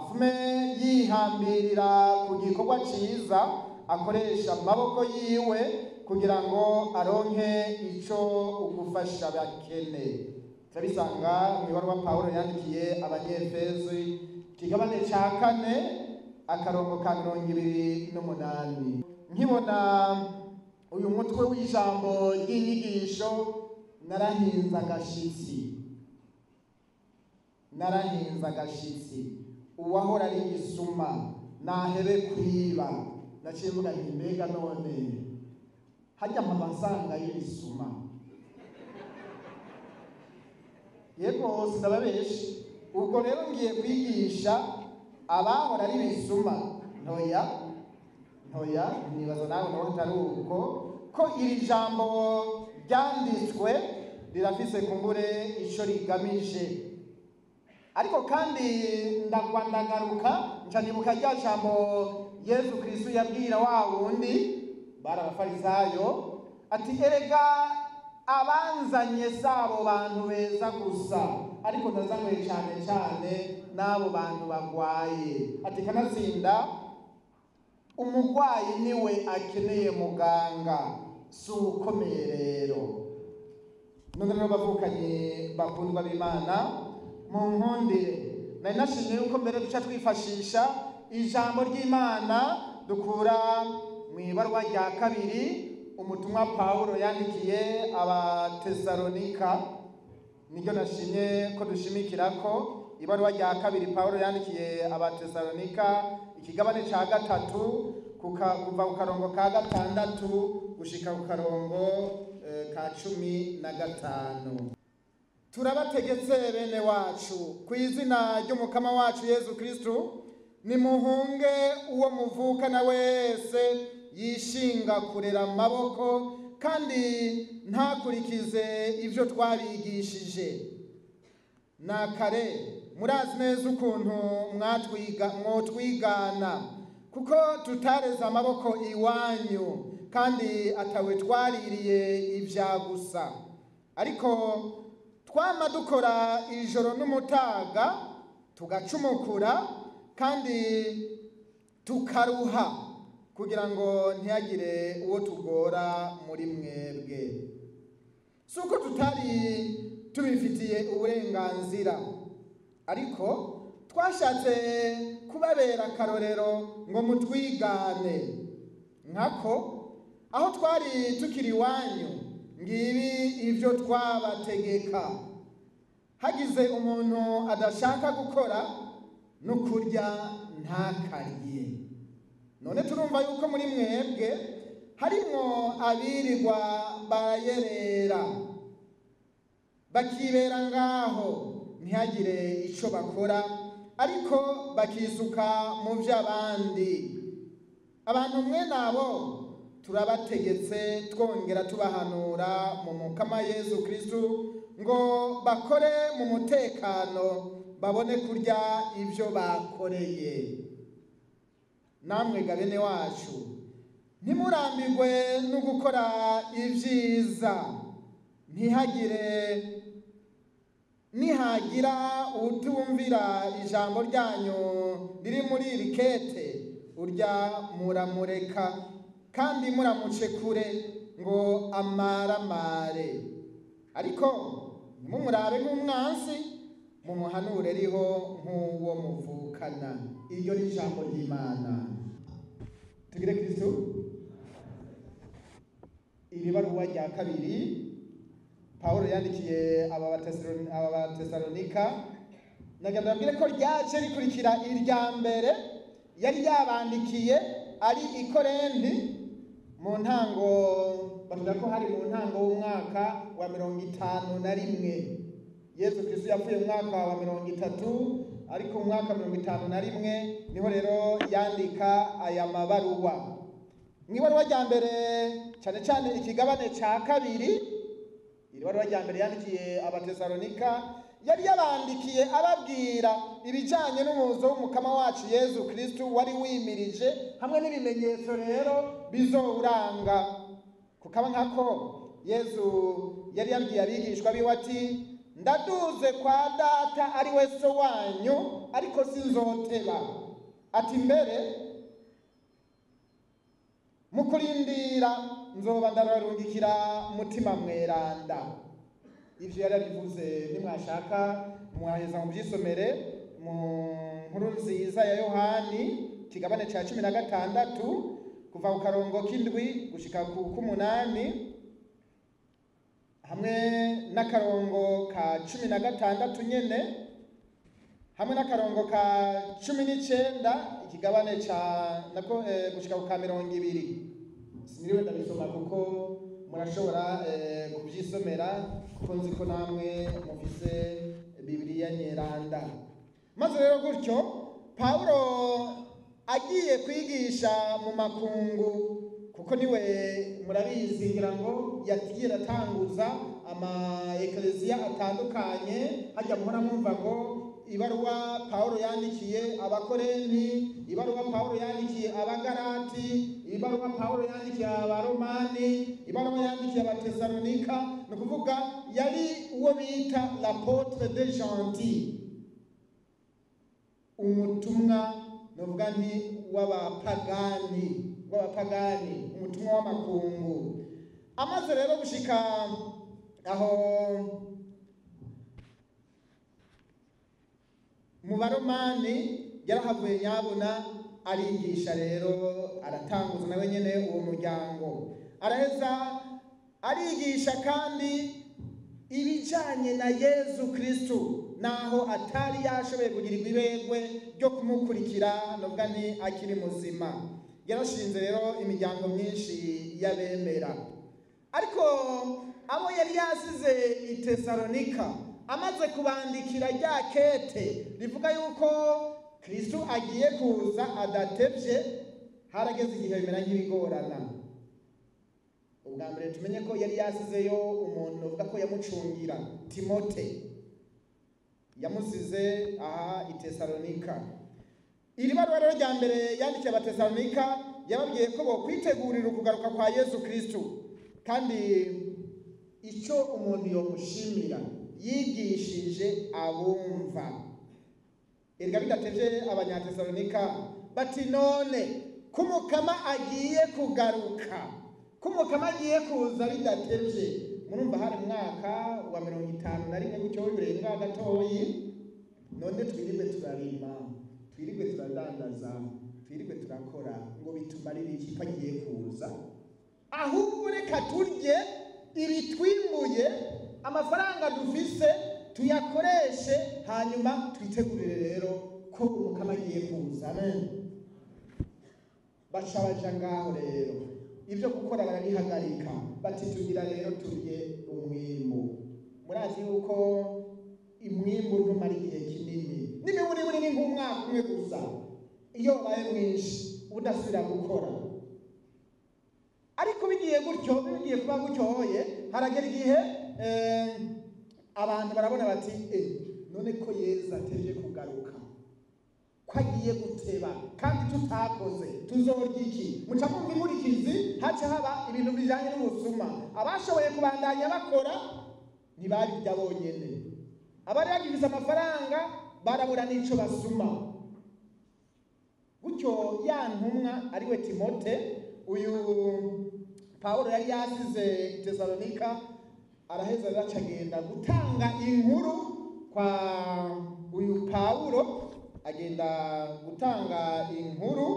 Afume yihambirira ku gikorwa ciza, akoresha amaboko yiwe kugira ngo aronke ico ugufasha bakene. Turabisanga mu ibaruwa Pawulo yandikiye Abanyefezi, ikigabane ca 4, akarongo ka 28. Nkibona uyu mutwe w'ijambo ry'inyigisho narahinze agashitsi, narahinze agashitsi. Uwahora ari igisuma nahebe kwiba. Naciye mvuga nti: mbega none hajya mpava nsanga y'ibisuma? Yego, sindababeshe. Ubwo rero ngiye kwigisha abahora ari ibisuma? Ntoya, ntoya, nibaza nawe nawe atari uko, ko iri jambo ryanditswe rirafise kumbure ico rigamije. Ariko kandi ndagwa ndagaruka, nca nibuka rya jambo Yezu Kristu yabwira wa wundi bari Abafarisayo, ati: erega abanzanye sabo bantu beza gusa, ariko ndazanywe cyane cyane n'abo bantu bagwaye. Ati: kanatsinda umugwayi niwe akeneye muganga, si ukomeye. Rero none rero, bavukanye bakundwa b'Imana, mu nkundire nari nashimye yuko mbere duca twifashisha ijambo ry'Imana dukura mu ibarwa rya kabiri umutumwa Pawulo yandikiye Abatesalonika. Niryo nashimye ko dushimikira ko ibaruwa rya kabiri Pawulo yandikiye Abatesalonika, ikigabane ca 3, kuva ku karongo ka 6 gushika ku karongo ka 15. Turabategetse, bene wacu, ku izina ry'Umukama wacu Yezu Kristu, nimuhunge uwo muvukana wese yishinga kurera amaboko kandi ntakurikize ibyo twabigishije. Na kare murazi neza ukuntu mwatwiga mwotwigana, kuko tutareze amaboko iwanyu kandi atawe twaririye ibya gusa, ariko twama dukora ijoro n'umutaga, tugacumukura kandi tukaruha, kugira ngo ntihagire uwo tugora muri mwebwe. Si uko tutari tubifitiye uburenganzira, ariko twashatse kubabera akarorero ngo mutwigane. Nkako aho twari tukiri iwanyu, ngibi ibyo twabategeka: hagize umuntu adashaka gukora, no kurya ntakarye. None turumva yuko muri mwebwe harimwo abirirwa barayerera, bakibera ngaho ntihagire ico bakora, ariko bakisuka mu by'abandi. Abantu mwe nabo turabategetse, twongera tubahanura mu Mukama Yezu Kristu, ngo bakore mu mutekano, babone kurya ibyo bakoreye. Namwe ga bene wacu, ntimurambirwe no gukora ibyiza. Ntihagire nihagira utumvira ijambo ryanyu riri muri iri kete, urya muramureka kandi muramuce kure ngo amaramare. Ariko ntimumurabe nk'umwansi, mumuhanure riho nk'uwo muvukana. Iryo ni ijambo ry'Imana. Tugire Kristo. Iri baruwa rya kabiri Pawulo yandikiye aba Batesalonika, nagira ndababwire ko ryaje rikurikira irya mbere yari yabandikiye ari i Korenti mu ntango. Batubwira ko hari mu ntango w'umwaka wa 51. Yezu Kristo yapfuye mu mwaka wa 30, ariko mu mwaka 51 niho rero yandika aya mabaruwa. Mu ibaruwa rya mbere, cyane cyane ikigabane ca 2, iri baruwa rya mbere yandikiye Abatesalonika, yari yabandikiye ababwira ibijanye n'umuzo w'Umukama wacu Yezu Kristu wari wimirije, hamwe n'ibimenyetso rero bizowuranga. Kukaba nkako Yezu yari yabwiye abigishwa biwe ati: Ndaduze kwa Data ari we so wanyu, ariko sinzoteba. Ati mbere mu kurindira nzoba ndararungikira Mutima Mweranda. Ivyo yari abivuze, nimwashaka mwaheza mu byisomere mu Nkuru Nziza ya Yohani, kigabane ca 16, kuva ku karongo k'indwi gushika ku k'umunani, hamwe n'akarongo ka 16 nyene, hamwe n'akarongo ka 19, ikigabane ca nako gushika ku ka 20. Siniriwe ndabisoma kuko murashobora kubyisomera, kuko nzi ko namwe mufise Bibiliya Nyeranda. Maze rero gutyo Pawulo agiye kwigisha mu makungu, kuko niwe murabizi ngira ngo yagiye aratanguza ama ekleziya atandukanye. Hajya muhora mwumva ngo ibaruwa Pawulo yandikiye Abakorenti, ibaruwa Pawulo yandikiye Abagarati, ibaruwa Pawulo yandikiye Abaromani, ibaruwa yandikiye Abatesalonika. Ni ukuvuga yari uwo bita l'apôtre des gentils, umutumwa novuga nti w'abapagani, umutumwa w'amakungu. Amaze rero gushika aho mu Baromani, yarahavuye nyabona arigisha rero, aratanguza nawe nyene uwo muryango, araheza arigisha kandi ibijanye na Yezu Kristu, naho atari yashoboye kugira ibibegwe ryo kumukurikira, novuga nti akiri muzima. Yarashinze rero imiryango myinshi y'abemera, ariko abo yari yasize i Tesalonika, amaze kubandikira rya kete rivuga yuko Kristu agiye kuza adatevye, harageze igihe bimera nk'ibigorana. Ubwa mbere tumenye ko yari yasizeyo umuntu uvuga ko yamucungira, Timote, yamusize aha i Tesalonika. Iri baruwa rero rya mbere yandikiye Abatesalonika, yababwiye ko bokwitegurira ukugaruka kwa Yezu Kristu, kandi icyo umuntu yomushimira yigishije abumva. Erega bidatevye Abanyatesalonika bati none kumukama agiye kugaruka, kumukama agiye kuza bidatevye. Murumva hari mwaka wa 51 gutyo birenga gatoyi. None twirirwe turarima, twirirwe turadandaza, twirirwe turakora, ngo bitumarire iki ko agiye kuza? Ahubwo reka turye ibitwimbuye, amafaranga dufise tuyakoreshe, hanyuma twitegurire rero ko umukama agiye kuza. Amen. Baca baja ngaho rero, ibyo gukora barabihagarika, bati tugira rero turye umwimbu. Murazi yuko imwimbu ntumara igihe kinini, n'imiburiburi ni nk'umwaka umwe gusa, iyo wabaye mwinshi udasubira gukora. Ariko bigiye gutyo, bigiye kuba gutyo hoye, haragera igihe abantu barabona bati none ko Yezu atevye kugaruka, ko agiye guteba kandi tutakoze, tuzorya iki? Muca mwumva inkurikizi, haca haba ibintu bijanye n'ubusuma. Abashoboye kubandanya bakora ntibabirya bonyene, abari bagifise amafaranga barabura n'ico basuma. Gutyo ya ntumwa ariwe Timote, uyu Pawulo yari yasize Tesalonika, araheza rero acagenda gutanga inkuru kwa uyu Pawulo, agenda gutanga inkuru,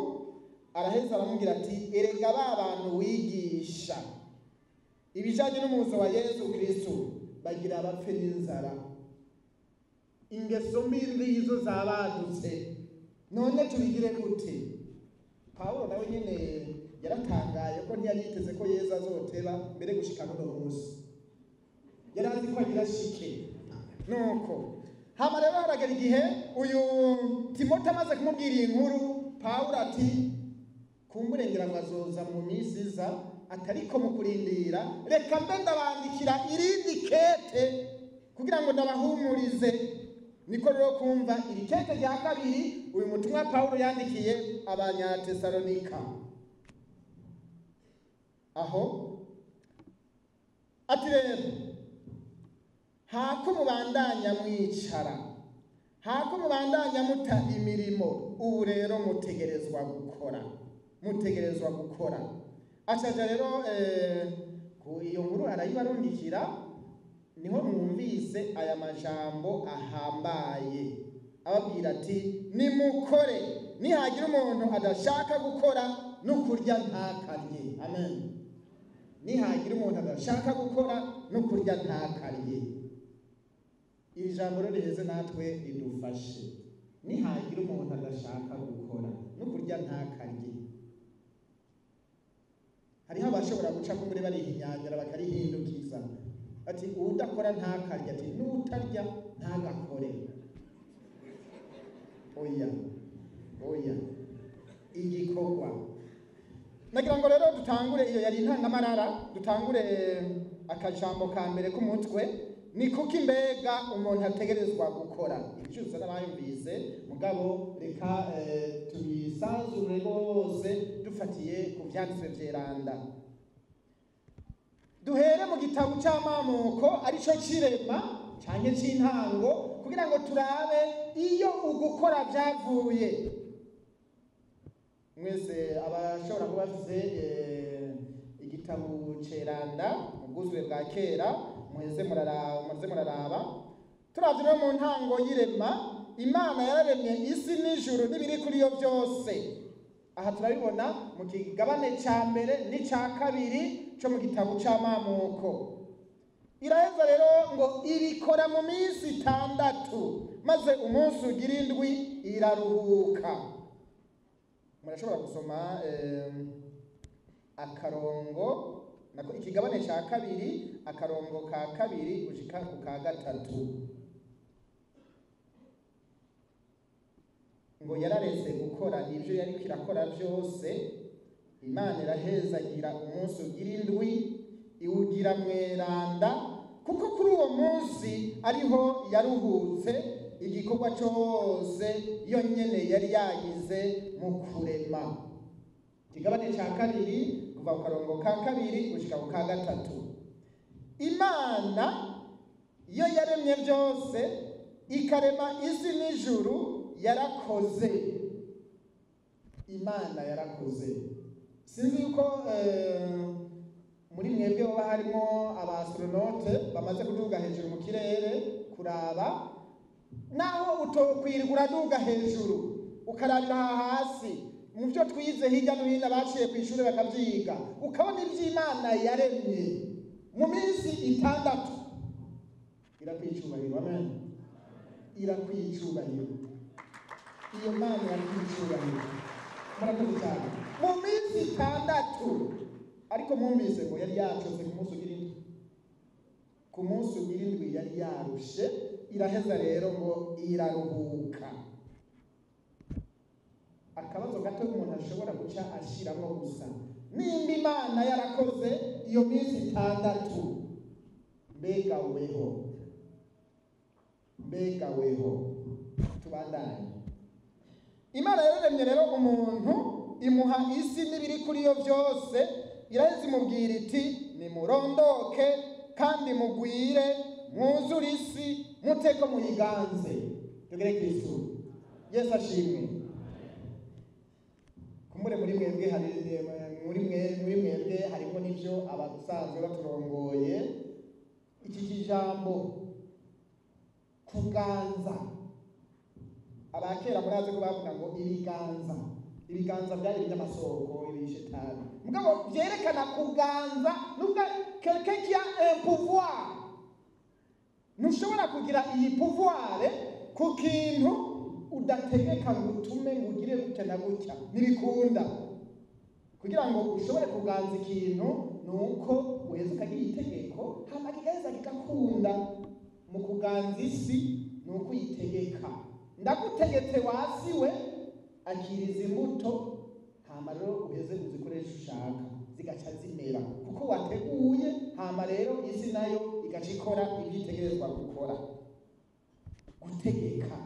araheza aramubwira ati erega ba bantu wigisha ibijanye n'umuzo wa Yezu Kristu bagira bapfe n'inzara, ingeso mbi ngizo zabadutse, none tubigire gute? Pawulo nawe nyene yaratangaye ko ntiyari yiteze ko Yezu azoteba mbere gushika n'uno munsi, yari azi ko agira shike. Nuko hama rero haragera igihe uyu Timote amaze kumubwira iyi nkuru, Pawulo ati kumburengera ngo azoza mu minsi iza, atariko mu kurindira reka mbe ndabandikira irindi kete kugira ngo ndabahumurize. Niko rero kumva iri kete rya kabiri uyu mutumwa Pawulo yandikiye Abanyatesalonika, aho ati rero Hako mubandanya mwicara, hako mubandanya muta imirimo, ubu rero mutegerezwa gukora, mutegerezwa gukora. Acaja rero ku iyo nkuru arayibarungikira, niho mwumvise aya majambo ahambaye ababwira ati nimukore, nihagira umuntu adashaka gukora no kurya ntakarye. Amen. Nihagira umuntu adashaka gukora no kurya ntakarye. Iri jambo rero riheze natwe ridufashe. Nihagira umuntu adashaka gukora no kurya ntakarye. Hariho abashobora guca kumure barihinyanyura bakarihindukiza, ati udakora ntakarye, ati n'utarya ntagakore. Oya, oya, igikorwa. Nagira ngo rero dutangure, iyo yari intangamarara, dutangure akajambo ka mbere k'umutwe. Ni kuko imbega umuntu ategerezwa gukora. Ibicuruza n'abayumvise, mugabo reka tubisanzure rwose dufatiye ku vyanditswe vyeranda. Duhere mu gitabo c'amamuko arico cirema canke c'intango, kugira ngo turabe iyo ugukora vyavuye. Mwese abashobora kuba bafise igitabo ceranda mu bwuzure bwa kera, muheze muraraba. Turavye rero mu ntango y'irema, Imana yararemye isi n'ijuru n'ibiri kuri yo byose. Aha turabibona mu kigabane ca mbere n'ica kabiri co mu gitabo c'amamuko. Iraheza rero ngo irikora mu minsi 6, maze umunsi ugira indwi iraruhuka. Murashobora gusoma akarongo nako ikigabane ca kabiri, akarongo ka kabiri gushika ku ka gatatu. Ngo yararetse gukora ivyo yariko irakora byose, Imana irahezagira umunsi ugira indwi iwugira mweranda, kuko kuri uwo munsi ariho yaruhutse igikorwa cyose yo nyene yari yagize mu kurema. Ikigabane ca kabiri kuva ku karongo ka kabiri gushika ku ka gatatu. Imana yo yaremye byose, ikarema isi n'ijuru, yarakoze. Imana yarakoze. Sinzi yuko muri mwebwe baba harimo abastronaute bamaze kuduga hejuru mu kirere kuraba, naho utokwirwa uraduga hejuru ukarabira hasi mu byo twize hirya no hino abaciye ku ishuri bakavyiga, ukabona ivy'Imana yaremye mu minsi 6. Irakwiye icubahiro. Amen. Irakwiye icubahiro. Iyo Mana irakwiye icubahiro. Murakoze cyane. Mu minsi 6, ariko mwumvise ngo yari yacoze ku munsi ugira indwi. Ku munsi ugira indwi yari yarushe, iraheza rero ngo iraruhuka. Akabazo gato umuntu ashobora guca ashiramo gusa, nimba Imana yarakoze iyo minsi 6, mbega weho, mbega weho. Tubandanye. Imana yararemye rero umuntu, imuha isi n'ibiri kuri yo byose, iraheza imubwira iti nimurondoke kandi mugwire, mwuzure isi, muteko muyiganze. Tugere Kristo. Yesu ashimwe. Kumure muri mwebwe hari muri mwebwe harimo n'ivyo abasanzwe baturongoye. Iki kijambo kuganza, abakera murazi ko bavuga ngo ibiganza, ibiganza byari ibyamasoko, ibishetani, mugabo byerekana kuganza nubwo quelqu'un qui a un pouvoir. Ntushobora kugira iyi pouvoir ku kintu udategeka ngo utume ngo ugire gutya na gutya, ntibikunda. Kugira ngo ushobore kuganza ikintu nuko uheza ukagira itegeko, hama kigaheza kigakunda. Mu kuganza isi nuko uyitegeka. Ndagutegetse wasiwe, akiriza imbuto, hama rero uheze uzikoresha ushaka, zigaca zimera kuko wateguye. Hama rero isi nayo igaca ikora ibyo itegerezwa gukora. Gutegeka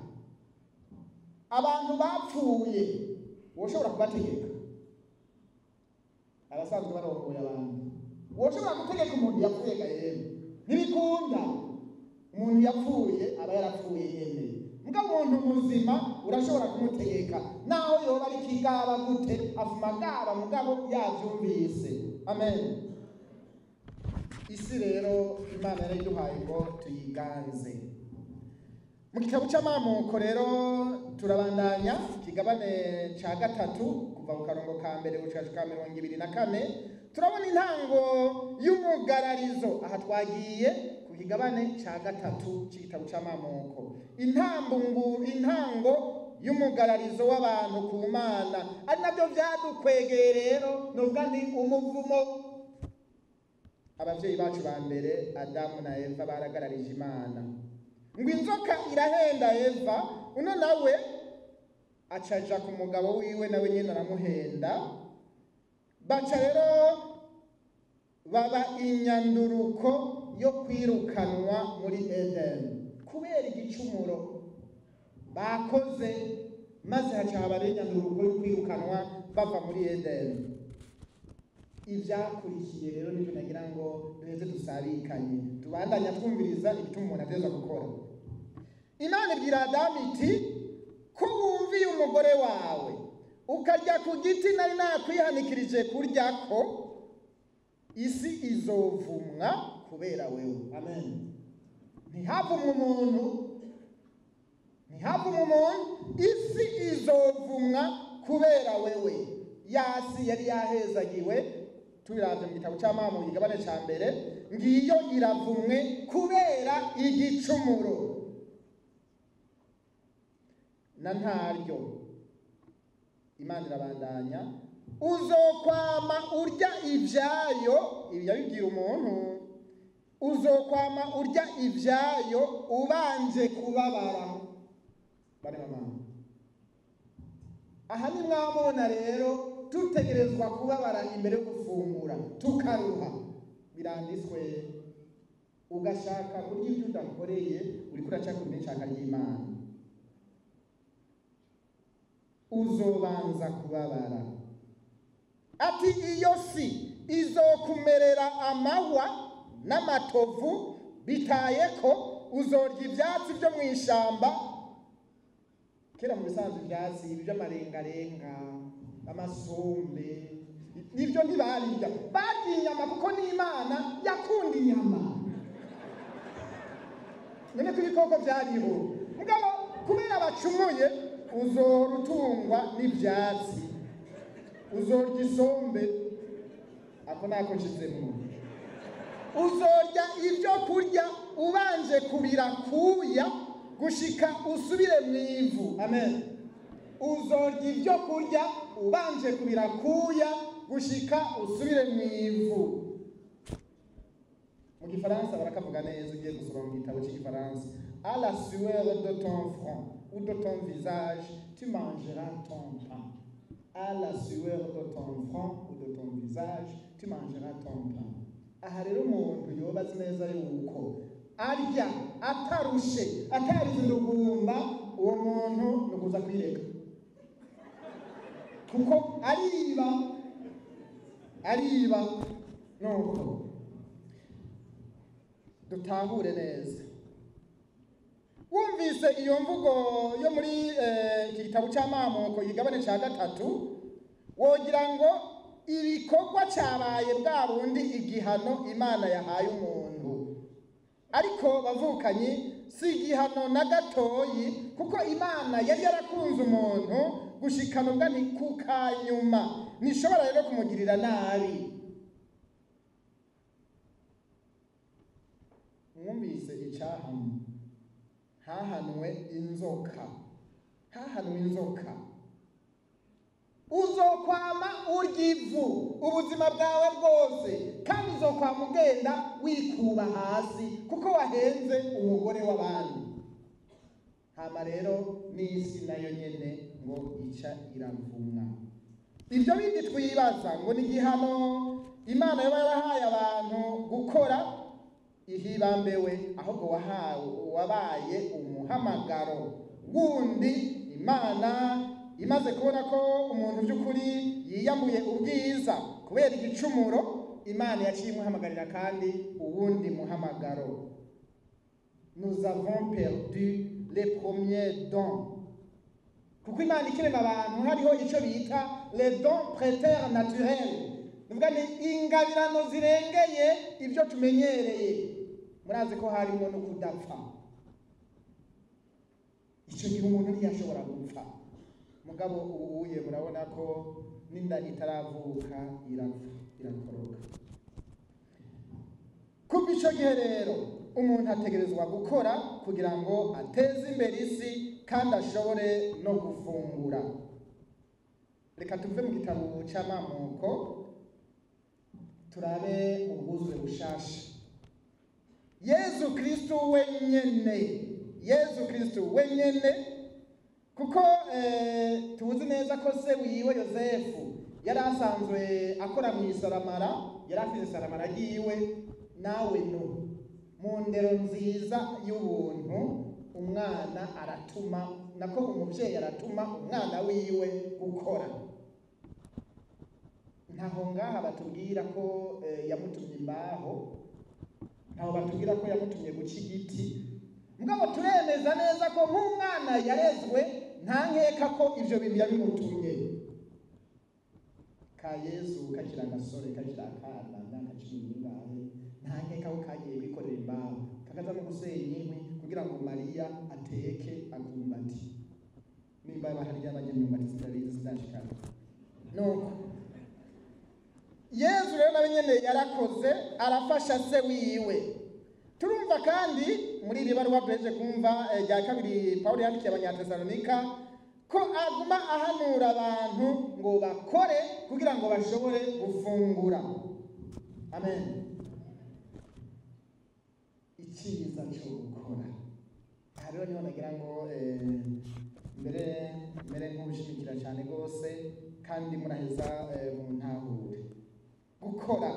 abantu bapfuye woshobora kubategeka, abasanzwe barongoye abantu, woshobora gutegeka umuntu yapfuye ga yemwe, ntibikunda. Umuntu yapfuye aba yarapfuye nyene. Mugabo umuntu muzima urashobora kumutegeka, naho yoba ari kigaba gute, afuma gaba, mugabo yavyumvise. Amen. Isi rero Imana yarayiduhaye ngo tuyiganze. Mu gitabo c'amamuko rero turabandanya kigabane ca 3 kuva ku karongo ka mbere gushika ka 24, turabona intango y'umugararizo. Aha twagiye ku kigabane ca 3 c'igitabo c'amamuko, intango y'umugararizo w'abantu ku Mana, ari nabyo vyadukwegeye rero, novuga ni umuvumo. Abavyeyi bacu ba mbere Adamu na Eva baragararije Imana, ngo inzoka irahenda Eva, uno nawe acaja ku mugabo wiwe, nawe nyene aramuhenda. Baca rero baba inyanduruko yo kwirukanwa muri Eden kubera igicumuro bakoze, maze haca haba rero inyanduruko yo kwirukanwa bava muri Eden. Ivyakurikiye rero nivyo nagira ngo duheze dusabikanye, tubandanya twumviriza igituma umuntu ategerezwa gukora. Imana ibwira Adamu iti ko wumviye umugore wawe ukarya ku giti nari nakwihanikirije kuryako, isi izovumwa kubera wewe. Amen. Ntihavumwe umuntu, ntihavumwe umuntu, isi izovumwa kubera wewe. Yasi yari yahezagiwe, tubiravye mu gitabo c'amamu igabane ca mbere, ngiyo iravumwe kubera igicumuro. Na ntaryo Imana irabandanya, uzokwama urya ivyayo. Ibi yabibwira umuntu, uzokwama urya ivyayo ubanje kubabara. Bane mama, aha ni mwamona rero tutegerezwa kubabara imbere yo gufungura, tukaruha. Biranditswe, ugashaka kurya ibyo udakoreye, uriko uraca ku n'ishaka ry'Imana. Uzobanza kubabara. Ati iyo si izokumerera amahwa n'amatovu, bitayeko uzorya ivyatsi byo mw'ishamba. Kera mu bisanzwe ivyatsi by'amarengarenga, amasombe, nivyo ntibarirya, barya inyama kuko n'Imana yakunda inyama. None ko ibikoko vyariho, mugabo kubera bacumuye uzorutungwa n'ivyatsi, uzorya isombe, ako nako nshizemwo, uzorya ibyo kurya ubanje kubira kuya gushika usubire mw'ivu. Amen. Uzorya ibyo kurya ubanje kubira kuya gushika usubire mw'ivu. Mu gifaransa barakavuga neza, ugiye gusoma mu gitabo cy'igifaransa, à la sueur de ton front ou de ton visage tu mangeras ton pain. À la sueur de ton front ou de ton visage tu mangeras ton pain. Aha rero umuntu yoba azi neza yuko arya atarushe, atarize indugumba, uwo muntu ni ukuza kwireka, kuko ariba, ariba. Nuko dutahure neza. Wumvise iyo mvugo yo muri iki gitabo c'amamuko igabane ca 3, wogira ngo ibikorwa cabaye bwa bundi igihano Imana yahaye umuntu. Ariko bavukanyi, si igihano na gatoyi, kuko Imana yari yarakunze umuntu gushikana ubwa ni kukanyuma, ntishobora rero kumugirira nabi. Mwumvise icahamwe, hahanwe inzoka, hahanwe inzoka. Uzokwama urya ivu ubuzima bwawe bwose, kandi uzokwama ugenda wikuba hasi kuko wahenze umugore w'abandi. Hama rero n'isi nayo nyene ngo ica iravumwa. Ibyo bindi twibaza ngo ni igihano Imana yoba yarahaye abantu gukora, ihibambewe, ahubwo wabaye umuhamagaro wundi. Imana imaze kubona ko umuntu by'ukuri yiyambuye ubwiza kubera igicumuro, Imana yaciye imuhamagarira kandi uwundi muhamagaro. Nous avons perdu les premiers dons, kuko Imana ikirema abantu hariho icyo bita les dons préternaturels, nuvuga ni ingabirano zirengeye ibyo tumenyereye. Murazi ko harimo no kudapfa. Icyo gihe umuntu ntiyashobora gupfa, mugabo ubu uye murabona ko n'inda itaravuka irapfa, irakoroka. Kuva icyo gihe rero, umuntu ategerezwa gukora kugira ngo ateze imbere isi kandi ashobore no gufungura. Reka tuve mu gitabo cy'Amamuko, turabe ubwuzure bushasha. Yezu Kristu wenyene, Yezu Kristu wenyene, kuko tuzi neza ko se wiwe Yosefu yari asanzwe akora mu isaramara, yari afite isaramara ryiwe. Nawe no mu ndero nziza y'ubuntu, umwana aratuma, nako umubyeyi aratuma umwana wiwe gukora. Ntaho ngaha batubwira ko yamutumye imbaho, ntaho batubwira ko yamutumye guca igiti, mugabo turemeza neza ko nk'umwana yarezwe, nta nkeka ko ibyo bintu yabimutumye. Ka Yezu kakiri agasore, kakiri akana, imyaka 14, nta nkeka ko kagiye kwikorera imbaho, kakaza no gusenya inkwi kugira ngo Mariya ateke akumbati. Nimba harya barya imyumbati sinabizi, sindashikana. Nuko Yezu rero nawe nyene yarakoze, arafasha se wiwe. Turumva kandi muri iri baruwa duhejeje kumva rya kabiri Pawulo yandikiye Abanyatesalonika ko aguma ahanura abantu ngo bakore kugira ngo bashobore gufungura. Amen. Icyiza cyo gukora, aha rero niho nagira ngo mbere mbere nk'ushimikira cyane rwose, kandi muraheza mu ntahure. Gukora,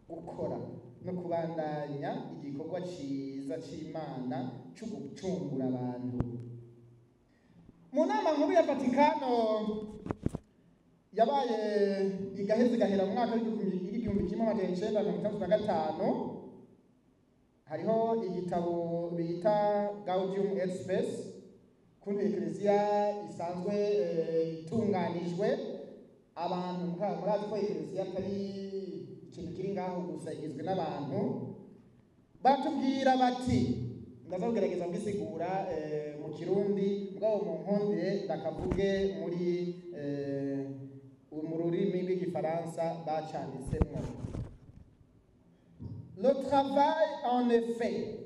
gukora no kubandanya igikorwa cyiza cy'Imana cyo gucungura abantu. Mu nama nkuru ya Vatikano yabaye igaheza igahera mu mwaka w'1965, hariho igitabo bita Gaudium et Spes, kuntu Ekleziya isanzwe itunganijwe. Abantu murazi ko Ekleziya atari ikintu kiri ngaho gusa, igizwe n'abantu. Batubwira bati, ndaza kugerageza kugisigura mu Kirundi, mugabo mu nkundire ndakavuge mu rurimi rw'Igifaransa bacanditsemwo. Le travail, en effet,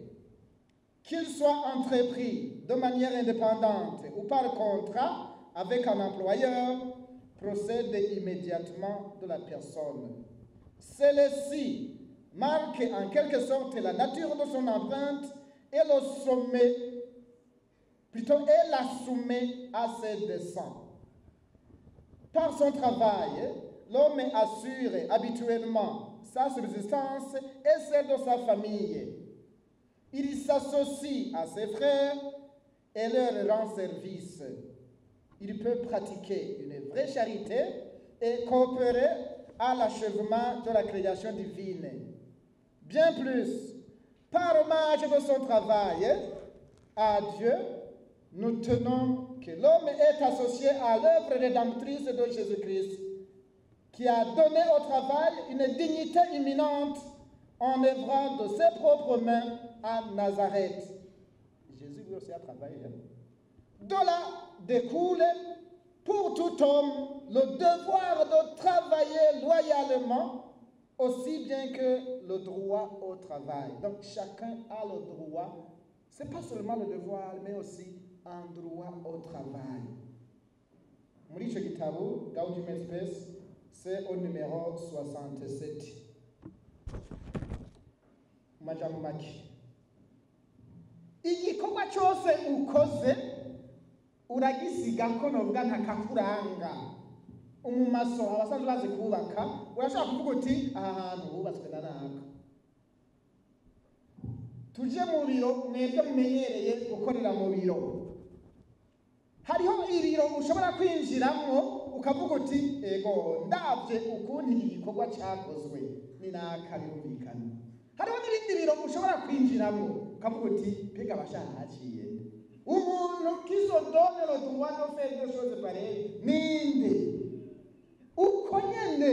qu'il soit entrepris de manière indépendante ou par contrat avec un employeur, procède immédiatement de la personne. Celle-ci marque en quelque sorte la nature de son empreinte et le sommet, plutôt elle la soumet à ses desseins. Par son travail, l'homme assure habituellement sa subsistance et celle de sa famille. Il s'associe à ses frères et leur rend service. Il peut pratiquer une vraie charité et coopérer à l'achèvement de la création divine. Bien plus, par hommage de son travail à Dieu, nous tenons que l'homme est associé à l'œuvre rédemptrice de Jésus-Christ, qui a donné au travail une dignité imminente en œuvrant de ses propres mains à Nazareth. Jésus lui aussi a travaillé. Hein. De là découle pour tout homme le devoir de travailler loyalement, aussi bien que le droit au travail. Donc chacun a le droit, c'est pas seulement le devoir, mais aussi un droit au travail. Muri ico gitabo Gaudium et Spes, c'est au numéro 67. Mu majambo make, igikorwa cyose ukoze uragisiga ko novuga ntakakuranga. Umumaso, abasanzwe bazi kubaka, urashobora kuvuga uti: "Aha hantu hubatswe na naka." Tuje mu biro, mwebwe mumenyereye gukorera mu biro, hariho ibiro ushobora kwinjiramo ukavuga uti: "Ego, ndabye ukuntu iki gikorwa cyakozwe ni naka, birumvikana." Hariho n'ibindi biro ushobora kwinjiramo ukavuga uti: "Mbega abashaka haciye umuntu qui se donne le droit de faire des choses pareilles ninde?" Uko nyene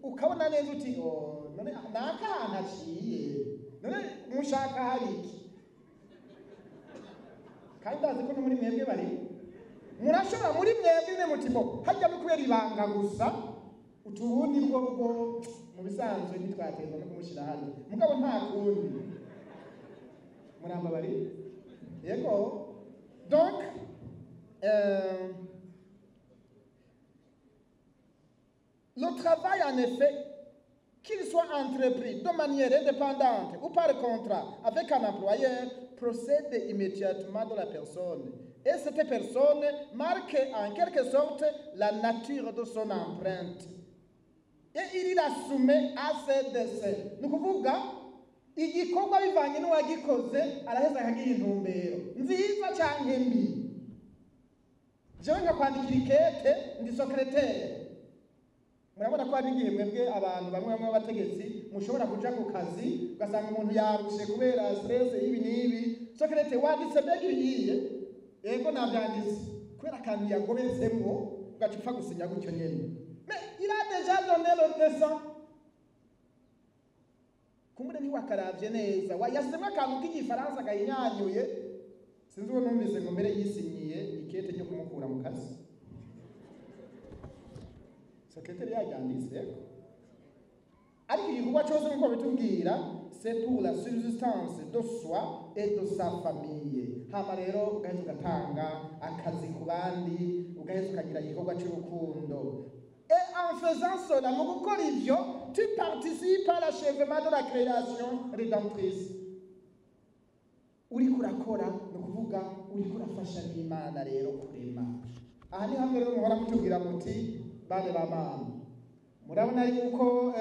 ukabona neza uti: "Oh, none naka hantu aciye, none mushaka hari iki?" Kandi ndazi ko no muri mwebwe bari murashobora, muri mwebwe ne muti: "Bo hajya no kubera ibanga gusa, utubundi bwo bwo mu bisanzwe ntitwaterwa no kumushyira hano, mugabo nta kundi." Muramba bari yego. Donc le travail, en effet, qu'il soit entrepris de manière indépendante ou par contrat avec un employeur, procède immédiatement de la personne. Et cette personne marque en quelque sorte la nature de son empreinte. Et il la soumet à ses desseins. Ni ukuvuga igikorwa bivanye n'uwagikoze, araheza akagiha intumbero nziza canke mbi. Jewe nkakwandikira ikete, ndi secrétaire. Murabona ko hari igihe mwebwe abantu bamwe bamwe b'abategetsi mushobora kuja ku kazi, ugasanga umuntu yarushe kubera stress y'ibi n'ibi. "Secrétaire, wanditse mbega ibigiye?" "Yego, navyanditse." Kubera akantu yagobetsemwo, ugaca upfa gusinya gutyo nyene. Mais il a déjà donné le dessein. Kumbure ntiwakaravye neza, wayasemwo akantu k'igifaransa kayinyanyuye. Sinzi uwo numvise ngo mbere yisinyiye ikete ryo kumukura mu kazi, secrétaire yaryanditse. Ariko igikorwa cyose, nk'uko bitubwira, c'est pour la subsistance de soi et de sa famille. Hama rero ugaheza ugatanga akazi ku bandi, ugaheza ukagira igikorwa cy'urukundo. Et en faisant cela, mu gukora ivyo, tu participes à l'achèvement de la création rédemptrice. Uriko urakora, ni ukuvuga uriko urafasha n'Imana rero kurema. Aha ni hamwe rero muhora mutubwira muti: "Bane ba mama, murabona yuko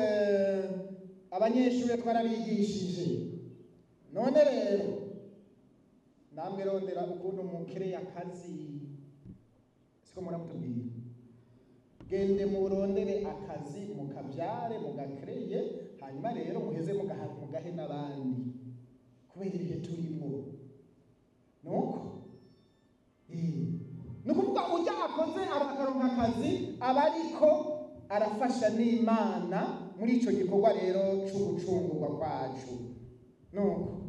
abanyeshuri twarabigishije, none rero namwe rondera ukuntu mukereye akazi." Siko muramutubwira? "Gende murondere akazi, mukabyare, mugakereye, hanyuma rero muheze mugahe n'abandi kubera ibihe turimo." Nuko ni ukuvuga ujya akoze akaronka akazi, aba ariko arafasha n'Imana muri ico gikorwa rero c'ugucungurwa kwacu. Nuko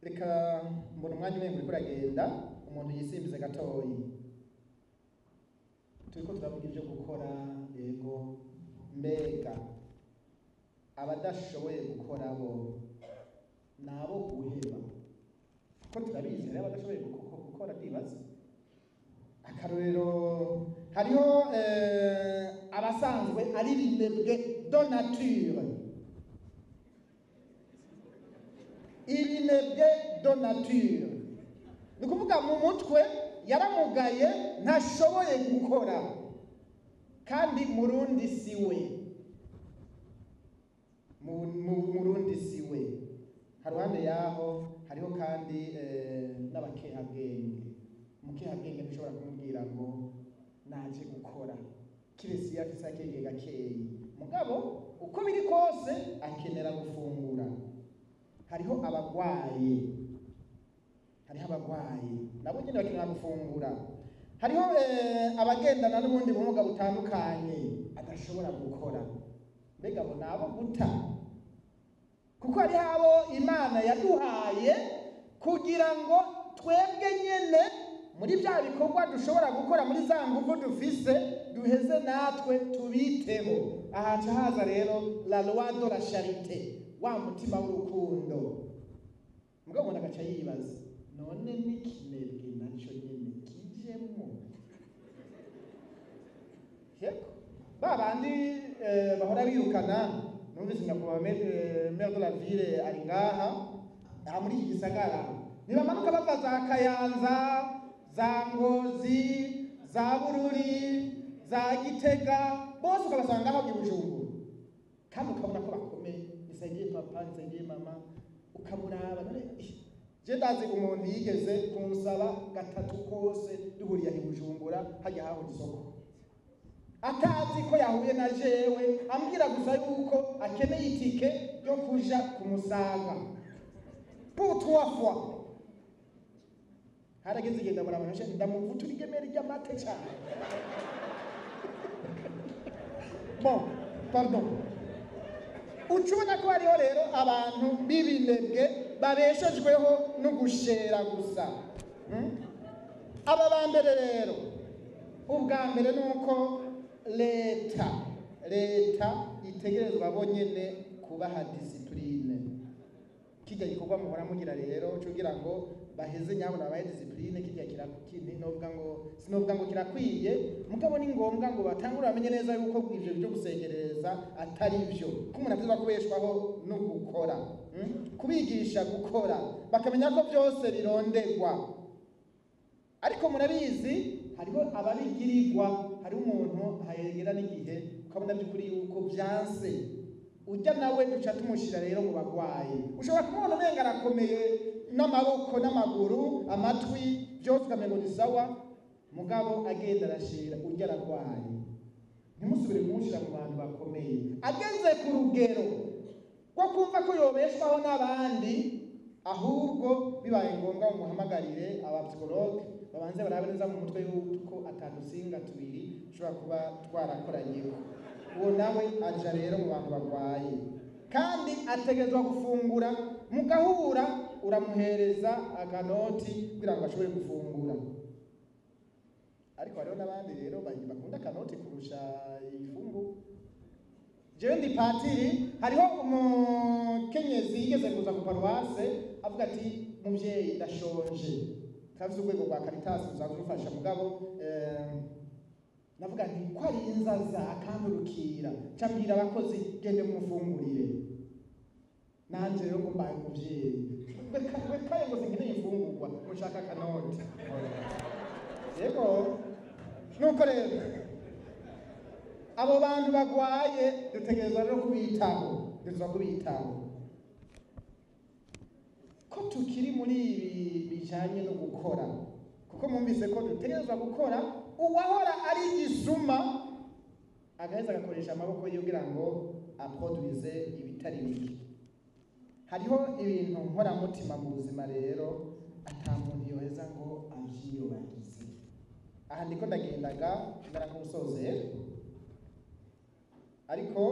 reka mbona umwanya umengo uriko uragenda, umuntu yisimbize gatoyi. Turiko turavuga ibyo gukora, yego. Mbega abadashoboye gukora bo nabo guheba? Ko turabizi, hariho abadashoboye gukora. Ndibaza akarorero, hariho abasanzwe ari binebwe de nature, ibinebwe de nature. Ni ukuvuga mu mutwe yaramugaye, ntashoboye gukora, kandi murundi si we, murundi si we. Haruhande yaho hariho kandi n'abakehabwenge. Umukehabwenge ntushobora kumubwira ngo naje gukora, kiretse iyo afise akenge gakeyi. Mugabo uko biri kose akenera gufungura. Hariho abagwaye, hariho abagwaye nabo nyene bakenera gufungura. Hariho abagendana n'ubundi bumuga butandukanye adashobora gukora. Mbega abo nabo guta? Kuko hariho abo Imana yaduhaye kugira ngo twebwe nyene muri bya bikorwa dushobora gukora, muri za nguvu dufise, duheze natwe tubiteho. Aha haca haza rero la loi de la charité, wa mutima w'urukundo. Mugabo umuntu agaca yibaza: none n'ikinebwe naco nyene kijemwo? Yego, ba bandi bahora birukana. Numvise nyakubahwa maire de la ville ari ngaha aha muri iki gisagara. Nibamanuka bava za Kayanza, za Ngozi, za Bururi, za Gitega, bose ukabasanga aho i Bujumbura, kandi ukabona ko bakomeye: "Nisaidie papa, nisaidie mama." Ukamuraba none je ndazi umuntu yigeze kunsaba gatatu kose duhuriye i Bujumbura, hajya hahora isoko. Atazi ko yahuye na jewe, ambwira gusa yuko akeneye itike yo kuja kumusaga pour trois fois. Harageze igenda murabona ndamuvutura igemeri ry'amate cyane. Bon, pardon. Ucubona ko hariho rero abantu b'ibinebwe babeshejweho no gushera gusa. Aba ba mbere rero, ubwa mbere ni uko leta itegerezwa bonyene kubaha discipline. Kijya gikorwa muhora mugira rero cugira ngo baheze nyabona babahe discipline, kijya kirakini novuga ngo sinovuga ngo kirakwiye, mugabo ni ngombwa ngo batangure bamenye neza yuko ivyo byo gusegereza atari byo, ko umuntu ategerezwa kubeshwaho no gukora. Kubigisha gukora bakamenya ko byose birondegwa. Ariko murabizi hariho ababigirirwa, hari umuntu hayegera n'igihe ukabona by'ukuri yuko byanse, ujya nawe duca tumushira rero mu bagwayi. Ushobora kumubona umenga arakomeye n'amaboko n'amaguru amatwi byose ukamengo ni sawa, mugabo agenda arashira, ujya aragwaye. Ntimusubire kumushira mu bantu bakomeye. Ageze ku rugero rwo kumva ko yobeshwaho n'abandi, ahubwo bibaye ngombwa mumuhamagarire abapsikologe babanze barabe neza mu mutwe yuko atadusinga tubiri ushobora kuba twarakoranyeho. Uwo nawe aja rero mu bantu bagwaye, kandi ategerezwa gufungura, mugahura uramuhereza akanoti kugira ngo ashobore gufungura. Ariko hariho n'abandi rero bakunda akanoti kurusha ifungu. Jewe ndi patiri, hariho umukenyezi yigeze kuza ku paruwase avuga ati muvyeyi ndashonje, tafise urwego rwa Caritas ruzadufasha, mugabo navuga nti ko ari inzaza akandurukira, cambwira abakozi gende mumufungurire. Nanje rero ngo mbaye umuvyeyi, wekaye ngo sinkeneye imfungurwa, mushaka akanoti. Yego, nuko rero abo bantu bagwaye dutegerezwa rero kubitaho, dutegerezwa kubitaho. Ko tukiri muri ibi bijanye no gukora, kuko mwumvise ko dutegerezwa gukora, uwahora ari igisuma agaheza agakoresha amaboko ye kugira ngo aproduise ibitari bike. Hariho ibintu nkoramutima mu buzima rero ata muntu yoheza ngo avyiyobagize. Aha ndiko ndagendaga ngana nk'usozera, ariko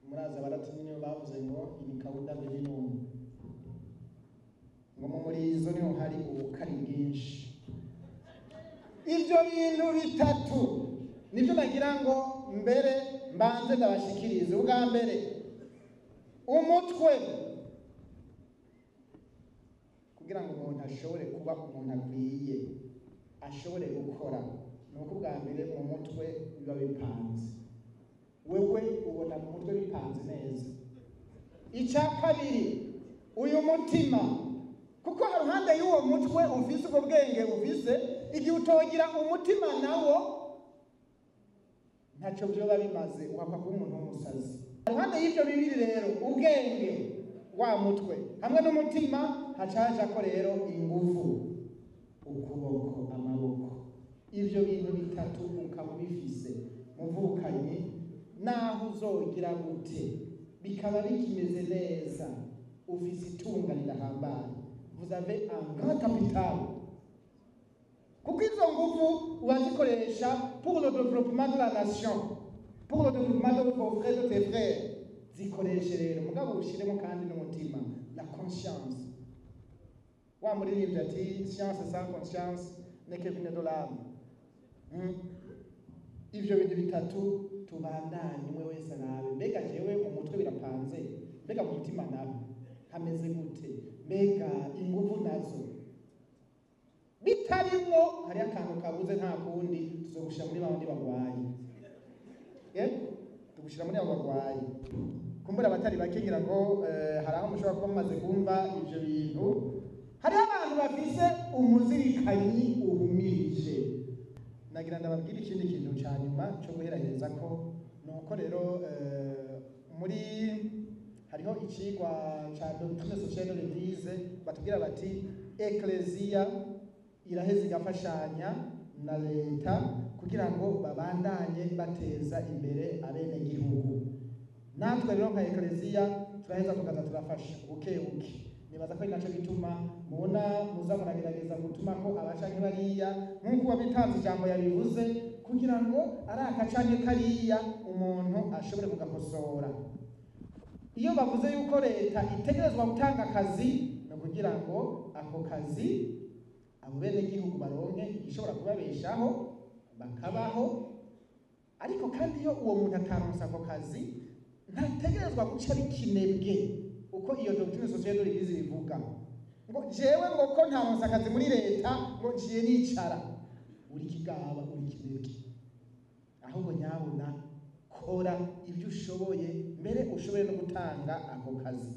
muraza baratinye bavuze ngo ini kawuda venenum, ngo mu murizo niho hari ubukari bwinshi. Ivyo bintu bitatu nivyo nagira ngo mbere mbanze ndabashikirize. Ubwa mbere, umutwe, kugira ngo umuntu ashobore kuba umuntu akwiye, ashobore gukora, nuko ubwa mbere mu mutwe biba bipanze. Wewe ubona mu mutwe bipanze neza. Icya kabiri, uyu mutima, kuko haruhande y'uwo mutwe ufise ubwo bwenge ufise, igihe utogira umutima nawo ntacyo byoba bimaze, uhakwa kuba umuntu w'umusazi. Haruhande y'ivyo bibiri rero, ubwenge wa mutwe hamwe n'umutima, hacaja ko rero ingufu, ukuboko, amaboko. Ivyo bintu bitatu ukaba ubifise muvukanye, naho uzogira gute bikaba bikimeze neza, ufise itunga ridahambaye. Vous avez un grand capital. Kuko izo nguvu urazikoresha pour le développement de la nation, pour le développement de vos frères, de tes frères. Zikoreshe rero, mugabo ushiremo kandi n'umutima, la conscience. Wa muririmbyi ati science sans conscience n'est que une de l'âme. Ivyo bintu bitatu tubandanye, umwe wese arabe mbega jewe mu mutwe birapanze, mbega mu mutima naho hameze gute, mbega inguvu nazo bitarimwo hari akantu kabuze, nta kundi tuzogushira muri bandi bagwaye. Tugushira muri abo bagwaye. Kumbura abatari bake ngira ngo hari aho mushobora kuba mumaze kumva ivyo bintu. Hariho abantu bafise umuzirikanyi uhumirije. Nagira ndababwira ikindi kintu ca nyuma co guherahereza ko nuko rero muri hariho icigwa ca doctrine sociale de l'Église batubwira bati Ecclesia iraheza igafashanya na leta Kugira ngo babandanye bateza imbere abenegihugu. Natwe rero nka ekleziya turaheza tukaza turafasha buke buke. Nibaza ko ari naco gituma mubona muza muragerageza gutuma ko abacanke bariya, nk'uko uwabitanze ijambo yabivuze, kugira ngo ari aka canke kariya umuntu ashobore kugakosora. Iyo bavuze yuko leta itegerezwa gutanga akazi, ni ukugira ngo ako kazi abo benegihugu baronke igishobora kubabeshaho bakabaho. Ariko kandi iyo uwo muntu ataronse ako kazi, ntategerezwa guca bikinebwe, uko iyo doctrine sociale de l'Église bivuga, ngo jewe ngo ko ntaronse akazi muri leta ngo nciye nicara. Uri kigaba, uri kinebwe. Ahubwo nyabuna kora ibyo ushoboye, mbere ushoboye no gutanga ako kazi.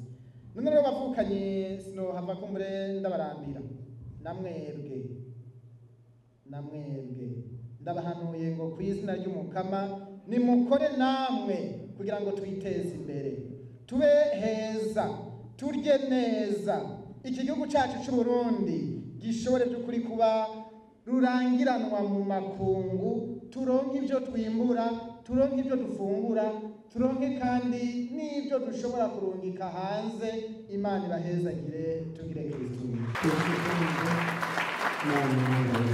None rero bavukanye, sinohava kumbure ndabarambira. Namwebwe ndabahanuye ngo ku izina ry'Umukama nimukore namwe kugira ngo twiteze imbere, tube heza, turye neza, iki gihugu cyacu cy'u Burundi gishobore by'ukuri kuba rurangiranwa mu makungu, turonke ibyo twimbura, turonke ibyo dufungura, turonke kandi n'ibyo dushobora kurungika hanze. Imana ibahezagire. Tugire Kristu. Imana.